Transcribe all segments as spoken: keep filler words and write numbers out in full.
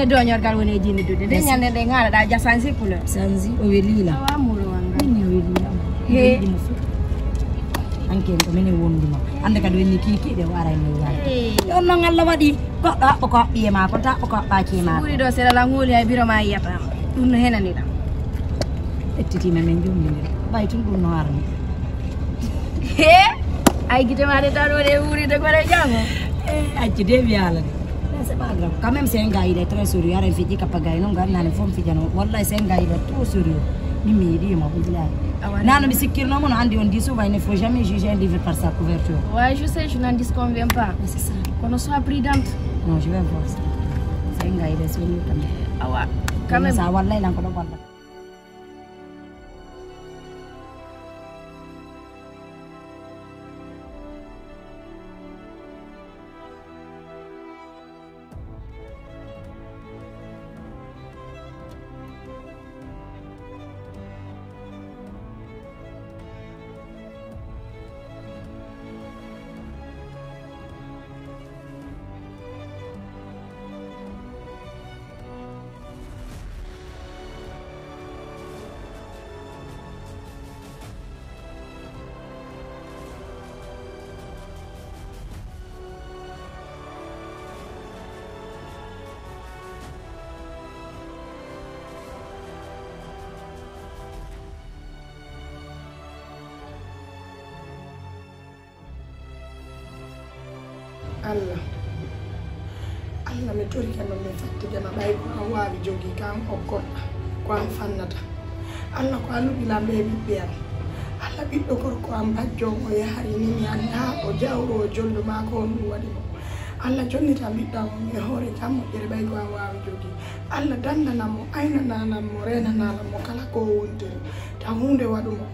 E doñorgal woni e jinni dude. Nde ñande nde ŋaalaɗa ja sansi couleur. Sansi o welila. Awa muro wanga. Min o welila. He. Anke ko mene wonduma. Ande kadi wenni kiki de wara ni wara. Hey. Yon non Allah wadi. Goɗɗo haɓɓa ko haɓɓi e maako, ta haɓɓa ko haɓɓaki e maako. Ɓuri ɗo seɗa lan hooli hay biro ma yiyata. Ɗum no henani ɗam. Ettitima men jommi nde. Ɓay tun ɗum no harmi. He. Ay gite ma de tan woni e wuuride ko e jango. Eh, acci de mi yaala de. Mais c'est pas grave. Quand même, c'est un gars, il est très sérieux. Aɗa fiji kappa gay non, gar nane fom fijano. Wallahi, c'est un gars, il est trop sérieux. Min mi yiɗi mo, billahi. Awa. Nano mi sikkirno mo, no andi on dit souvent, il ne faut jamais juger un livre par sa couverture. Ouais, je sais, je n'en disconviens pas. Mais c'est ça. Kono sois prudente. Non, je vais voir ça. C'est un gars, il est sérieux quand même. Awa, quand même. Sa wallahi, lan ko ɗo walla. Allah, Allah, mi torike ma, mi fattike ma, ɓay ko an waawi jogii ka an okkorɗa, ko an fannata. Allah, ko a luɓi lan ɓee ɓiɓɓe am. Allah, ɓiɗɗo gorko am bajjo on o yahri ni mi anndaa o jawro o jollo maa ko honɗum waɗi mo. Allah, jonnita ɓiɗɗo am on e hoore jam moƴƴere ɓay ko an waawi jogii. Allah, danndanan mo, aynananan mo, reenananan mo kala ko o wontiri, tan huunde waɗu mo.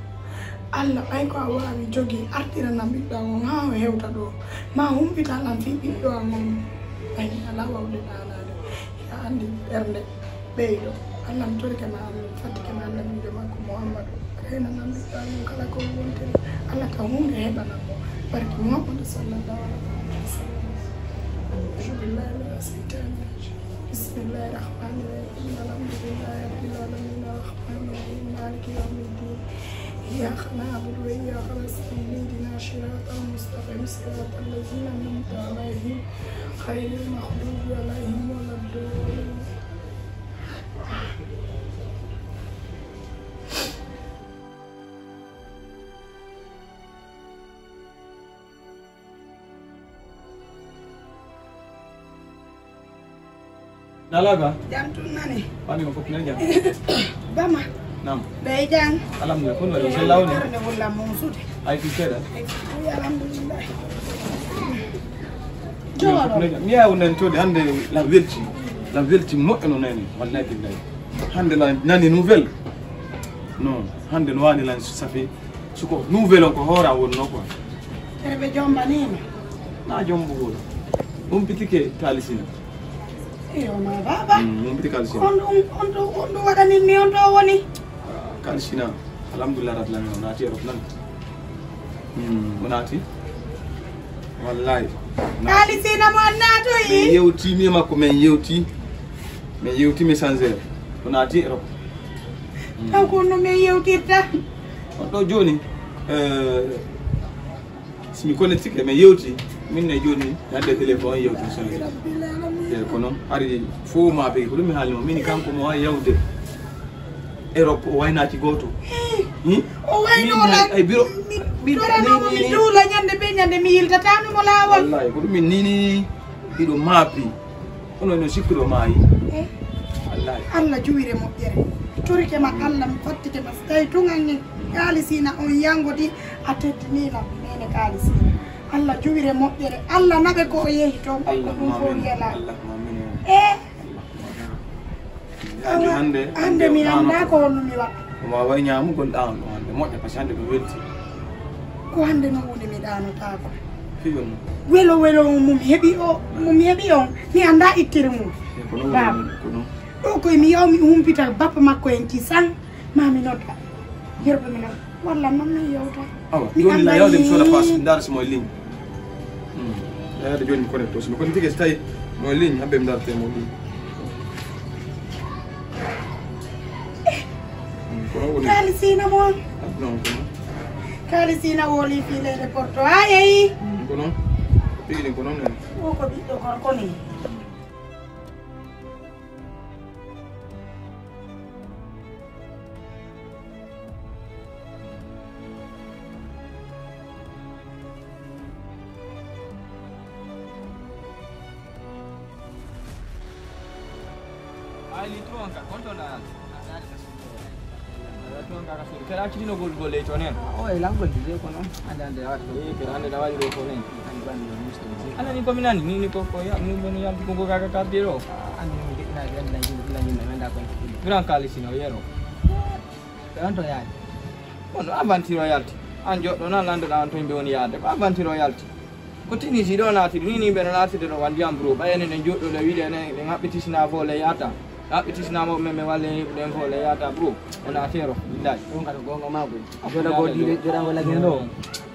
Allah, ɓay ko a waawi jogii, artiranam ɓiɗɗo am on haa o hewta ɗoo. Ma humpita lan fii ɓiɗɗo am on. Ɓay mi alaa wawde ɗaanaade. Hiɗa anndi ɓernde ɓeydo. Allah, mi torike ma, Allah, mi fattike ma, Annabiijo makko Muhammadu. Reenanam ɓiɗɗo am on kala ko o wontiri. Allah, tan huunde heɓanan mo. Barke Muhammadu sallallahu alayhi wa sallam. A'uuzu billahi mina shaytaani rajiim. بسم الله الرحمن الرحيم. الحمد لله رب العالمين. الرحمن الرحيم. مالك يوم الدين. إياك نعبد وإياك نستعين. اهدنا الصراط المستقيم. صراط الذين أنعمت عليهم. غير المغضوب عليهم ولا الضالين. Nalaga? Jam tun nane. Bami ko fof nani jam? Bama. Nam. Ɓe jam. Alhamdulillah, kono waɗi sella woni? Karne wala mo sude. Ay ki seeɗa? Ay, alhamdulillah. Joɗo. Mi yawi nantoɗe hannde la welti. La welti moƴƴo no nani. Wallahi billahi. Hannde la nani nouvelle. Non, hannde no wani lan safi. Suko nouvelle on ko hoora wonno quoi. Tere ɓe jombaniima. Na jombugol. Humpitike kaalisina. Iyo, ma baba. Mm, humpiti kaalisina. On ɗum, on ɗum, on ɗum waɗanin mi on ɗo woni. Ah, kaalisina. Alhamdulillah rabbil alamin, o naati Europe nan. Mm, o naati. Wallahi. Kaalisina mo an naatoyi. Min yewti mi e makko, min yewti. Min yewti messenger. O naati Europe. Mm. Taw ko no min yewtirta. On ɗo jooni, eh, si mi connectike, mi yewti, min ne jooni, mi adda téléphone, yewti mi sonike. Eh, kono hari fof ma ɓe, ko ɗum mi haalni mo, min kanko mo wawi yawde Europe, o waynaaki gooto. Hmm? O wayno Min lan, ay, biro, mi, biro, torano mo, mi duula ñande be ñande, mi yiltatano mo laawol. Wallahi, ko ɗum min ni, ni, ni, hiɗo maapi. Kono no sikkuɗo maayi. Eh? Wallahi. Allah juwire moƴƴere. Torike ma Allah, mi fattike ma. So tawi tun anni kaalisina on yangodi a teddini lam nene kaalisina. Allah juwire moƴƴere. Allah naɓe ko o yehi toon. Allah ko ɗum fof mamin. Yela. Allah mamin. Eh? Hannde, hannde, hannde mi annda ko honno mi waɗa. Omo wawi ñaamugol ɗaano ɗo hannde moƴƴa, parce que hannde ko welti. Ko hannde noon woni mi ɗaanotaako. Fiyon. Welo welo mum heɓi o, mum heɓi on, mi annda ittere mum. E ko noon woni ko noon. Ɗo koye mi yaw mi humpita bappa makko en ki sang, ma mi nodda. Yerɓe mi nodda. Walla noon mi yewta. Awa, mi jooni la yawde mi soda pass, mi ndaara si mo e ligne. Hmm. Yawde jooni mi connecte aussi. Mi connecte tigi so tawi mo e ligne, hamɓe mi ndaara tawi mo e ligne. Kalisina mo. Kalisina woli fii leyɗe Porto. A yehi. Ko non. Tigi ɗin ko non. O ko ɓiɗɗo gorko ni. Ay, li tronka, konto na. Ala tronka ka sori. Kera kiti no gol gol e tonen. O e langol di ko non. Ande ande wa to. E kera ande da wali ko nen. Ala ni ko minani ni ni ko ko ya ni boni ya ko ko ka ka ka biro. Ande ni na na na na na ko. Gran kali sino yero. Ɗon to yaade. Kono aventure o yalti. An joɗɗo na landoɗa on to yimɓe woni yaade. Ko aventure o yalti. Ko tinisi ɗo naati ɗum, ni yimɓe no naatide ɗo wan ndiyam bro. Ɓay enen en joɗɗo ɗo wiide enen ɓe ŋaɓɓitisna vole yata. Ŋaɓɓitisna mo men men walle ni ɗen vole yata bro. O naati ero. Billahi. Ɗum kadi gonga ma boy. Joɗa go dile joɗa go lagino ɗo.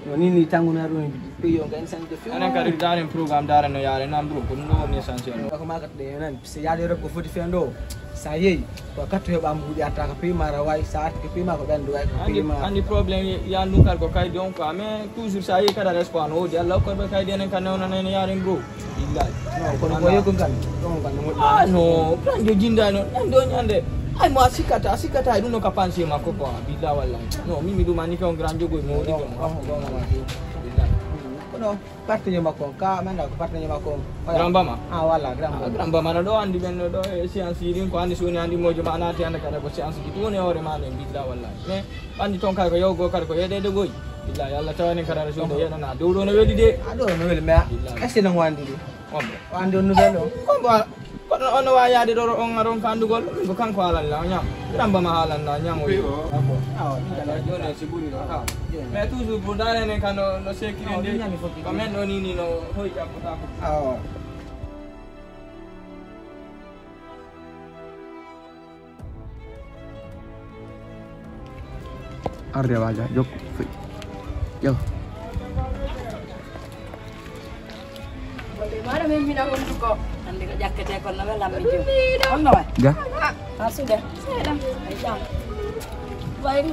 No ni ni tanguna ɗum. Peyo ngan san de fiyo. Enen kadi daren programme daren no yare nan bro. Ko ɗum ɗo woni essentiel. Ko ma kat de nan. Si yaade Europe ko foti fen ɗo, sa yehi, ko katto heɓa mbuuɗi arta ko pays ma ara wawi, sa arti ko pays ma ko ɓen duway ko pays ma. Andi problème yan ɗum kadi ko kaydi on quoi, mais toujours sa yehi kadi aɗa espoir no woodi Allah okkoɓe kaydi enen kan newna nene yaren goo. Billahi. Non, kono ko yekko kan, ɗon kan no moƴƴi. Ah non, plan jo jinda non, nan do ñande. Ay mo a sikkata, a sikkata e ɗum no ka pensée makko quoi, billahi wallahi. Non, min mi ɗum anni ke on grand jogoy mo woodi ko mo. Billahi. Kono Partenaire makko on, ka manda ko partenaire makko on. Oya. Grand Bama? Ah, voilà, Grand Bama. Grand Bama no ɗo andi ɓen no ɗo e science yi ɗin ko andi soni andi mojo ma naati anda kada ko science ki tuni hoore ma nen bidda wallahi. Mais andi ton kay ko yow go kadi ko yeɗede goy. Billahi Allah tawani kadi aɗa soni yeɗana dow ɗo no weli de. Ah, ɗo no weli, mais est-ce que no wandi de? Ombre. O andi on nouvelle o? Kono ono wa yaade ɗo on aron fandugol ko kanko haalanna o ñaam. Ramba ma haalanna o ñaam o yiɗo. Awa joni si ɓuri ɗo ka. Mais toujours pour dare nen kan no sekiri ndi. Ko men ɗo ni ni no hoy jaɓɓota ko. Awa. Arde waja jokko. Yo. Mara men mina honduko. Ande ko jakkete kon no welam mi jom. Honno way? Ja. Ha sude. Seeɗa. Ay jam. Way ni.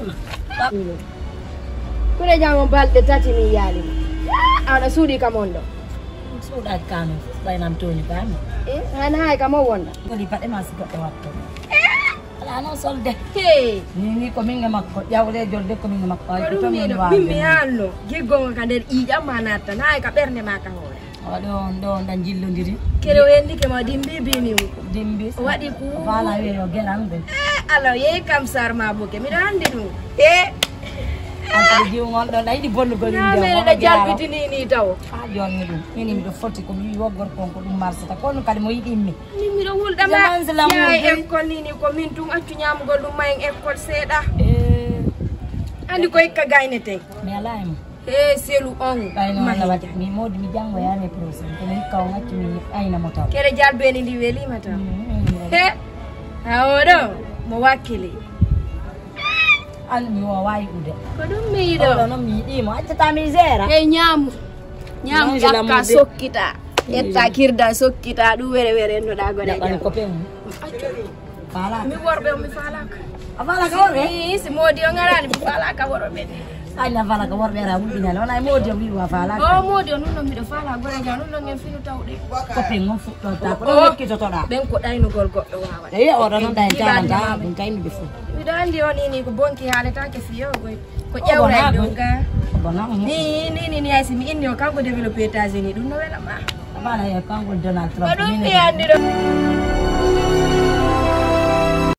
Kune jam on balɗe tati mi yaali. Aɗa suuɗi kam on ɗo. Suuɗaaki kam on fof ɓay nam tooni bami. Eh, hana hay kam on wonda. Goli paɗe ma si goɗɗo watto. Alaa noon solde. Hey. Ni ni ko min e makko ƴawle jolde ko min e makko. Ko ɗum ni ɗo min mi haalno giggongo ka nder ƴiiƴam ma natta na e ka ɓernde ma ka hoore. Waɗi on ɗo on ɗan jillondiri. Kere o yendike ma dimbi bini o. Dimbi. O waɗi ku. Bala we yo geran be. Eh, ala ye kam sar ma boke miɗo andi ɗum. Eh. Jiwgol ɗon a yiɗi bonnugol. Na mere da jalbitini ni taw. Ha jonni ɗum minin ɗo foti ko mi wi wo gorko on ko ɗum marsata kono kadi mo yiɗi mi. Min miɗo wulɗa ma. Yaha école ni ni ko min tun accu ñamugol ɗum ma en école seeɗa. Andi ko hikka gayneten. Mi alaa e mo. He selu on. Ɓayno wala waɗi mi moodi mi janngoyaani e procès kono hikka on accu mi ayna mo taw. Kere jalbeeni ndi welima taw. He. Awo ɗo mo wakkili. An mi o wawi ude. Ko ɗum mi yiɗo. Oɗo noon mi yiɗimo accata mi gera. Hey ñaamu. Ñaamu ƴakka sokkita. Ƴetta kirda sokkita ɗum were were ennoɗa goɗa jaɓan ko pem. Fala mi worɓe o mi falaka. A falaka worɓe? Si moodi o ngarani mi falaka worɓe. Ay na falaka worɓe ara wulɓinale wona e moodi o wiwa falaka. O moodi o nun noon miɗo fala goɗa ja nun noon en finu tawɗe. Ko pem on fuɗɗorta ko ɗon hokkitotoɗa. Ɓen ko ɗaynugol goɗɗo wawa. Eyi oɗo noon ɗa en calanta ɗum kay miɓe fof. Miɗo anndi o ni ni ko bonki haaletaake fiyo ko ƴewray ɗum ga. Ni ni ni ni ay si mi inni o kanko développé États-Unis ɗum no wela ma. Bala e kanko Donald Trump. Ko ɗum mi anndi ɗo.